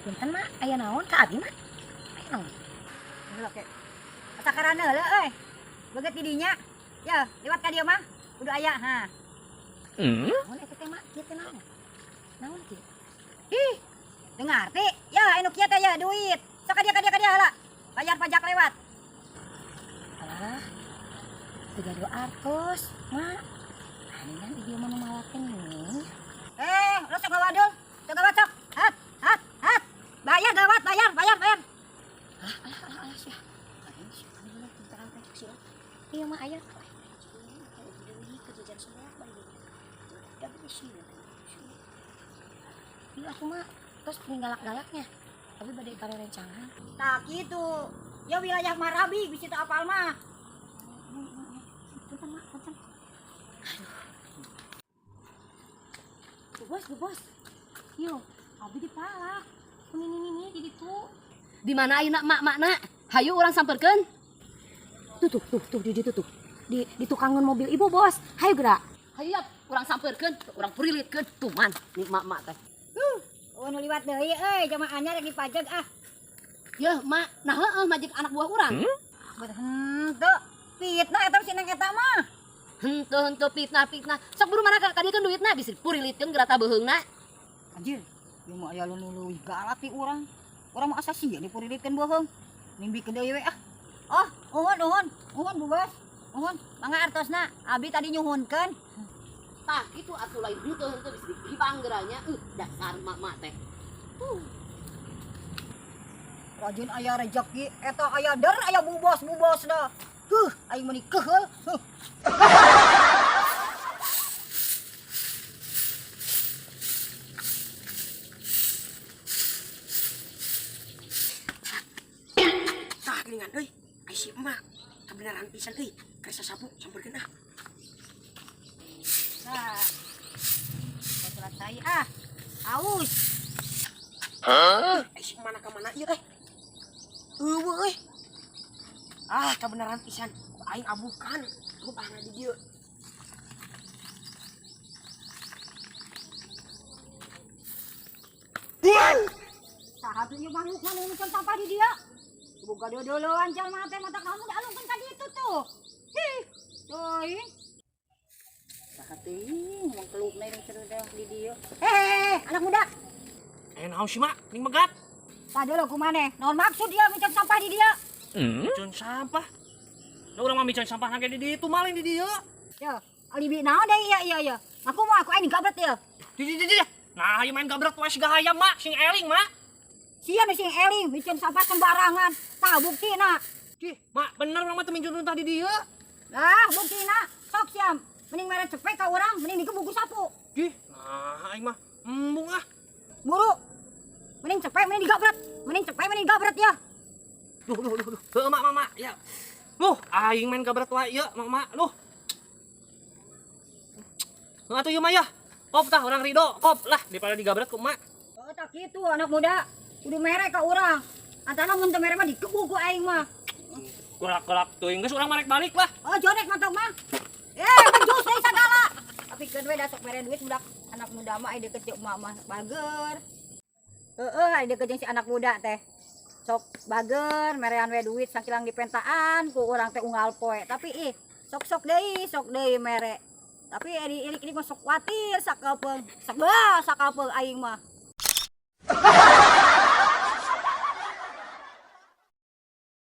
Punten mak, aya naon ka abi mak? Aya naon? Heula ke. Sakarana heula euy. Beget di dinya. Ya, lewat ka dieu mah. Kudu aya ha. Naon eta teh mak? Kieu teh naon? Naon kieu? Ih, teu ngarti. Ya, anu kieu teh ya duit. Sok ka dia heula. Bayar pajak lewat. Alah. Teu gaduh artos, mak. Aningan ieu mah nu malakeun nih. Eh, lu sok ngawadul. Sok gawat sok. Hat, hat, hat. Bayar gawat, bayar, bayar, bayar. Alah, alah, alah, alah sia. Aing sia bener pintaran teh sia. Ieu mah aya. Iya aku mah terus galak-galaknya. Tapi badai kare rencangan. Tah kitu. Ya wilayah Marabi bisi teu apal mah. Punten mak, punten. Bu bos, bu bos. Yo, abi dipalak. Ini ini di ditu. Di mana ayeuna mak makna? Hayu urang samperkeun. Tuh tuh tuh tuh di ditu tuh. Di tukangan mobil ibu bos. Hayu gerak. Hayu ya, urang samperkeun, urang purilitkeun. Tuman nih mak-mak teh. Oh, nu liwat deui euy, jamaah anyar rek dipajeg ah. Yeuh, mak, nah heueuh majek anak buah urang. Henteu, fitnah eta si neng eta mah. Henteu henteu fitnah fitnah. Sok buru mana ka dieu duitna bisi purilitkeun gerata beuheungna. Anjir, ieu mah aya nu leuwih galak ti urang. Urang mah asa sia dipurilitkeun beuheung. Nimbikeun deui we ah. Oh, uhun uhun, uhun Bu Bos. Uhun, mangga artosna. Abi tadi nyuhunkeun. Tah kitu atuh lain henteu henteu bisi dihibang geranya. Dasar mak-mak teh. Rajin aya rejeki, eta aya der aya bu bos bu bosna. Huh, aing meuni keheul. Huh. Tah geuningan euy. Ai si emak kabeneran pisan euy. Kersa sapu samperkeun ah. Nah. Selesai ah. Aus. Ai si emak ka mana ieu teh? Eueuh euy. Ah, kabeneran pisan. Aing abukan. Rupana di dieu. Saha tuh ieu makhluk nu ngeukeun sampah di dieu? Boga deudeuleuan jalma teh mata kamu dialungkeun ka ditu tuh. Hih, teuing. Saha teuing mangkelukna ieu cerudah di dieu. Heh, anak muda. Naon sih mak? Ning megat. Tah deuleu kumaneh? Naon maksud dia miceun sampah di dieu? Miceun sampah. Da urang mah miceun sampah nage di ditu maling di dieu. Ya, alibi naon deui ieu ieu ieu. Aku mau aku aing gabret ieu. Di di di. Nah, ieu main gabret wae siga hayam mak, sing eling mak. Sia nu sing eling miceun sampah sembarangan. Tah buktina. Cih, mak bener urang mah teu miceun tah di dieu. Lah, buktina sok siam. Mending mere cepek ka urang, mending digebuk ku sapu. Cih, nah aing mah embung ah. Buru. Mending cepek, mending digabret. Mending cepek, mending digabret ya. Duh, duh, duh, duh. Heuh, mak, mak, mak, ya. Luh, aing main gabret wae ieu, mak, mak. Luh. Heuh atuh ieu mah ya. Kop tah urang ridho, kop lah daripada digabret ku emak. Oh, tak kitu anak muda. Kudu mere ka urang. Antara mun teu mere mah digebuk ku aing mah. Golak-golak teuing geus urang marek balik lah. Oh, jonek mantap mah. Eh, menjus deui sagala. Tapi keun we da sok mere duit budak anak muda mah ai deket jeung emak mah bager. Heeh, ai deket jeung si anak muda teh. Sok bager merean we duit sakilang dipentaan ku urang teh unggal poe. Tapi ih, sok-sok deui, sok deui mere. Tapi ari ilik-ilik mah sok kuatir sakapeung. Sok bae sakapeung aing mah.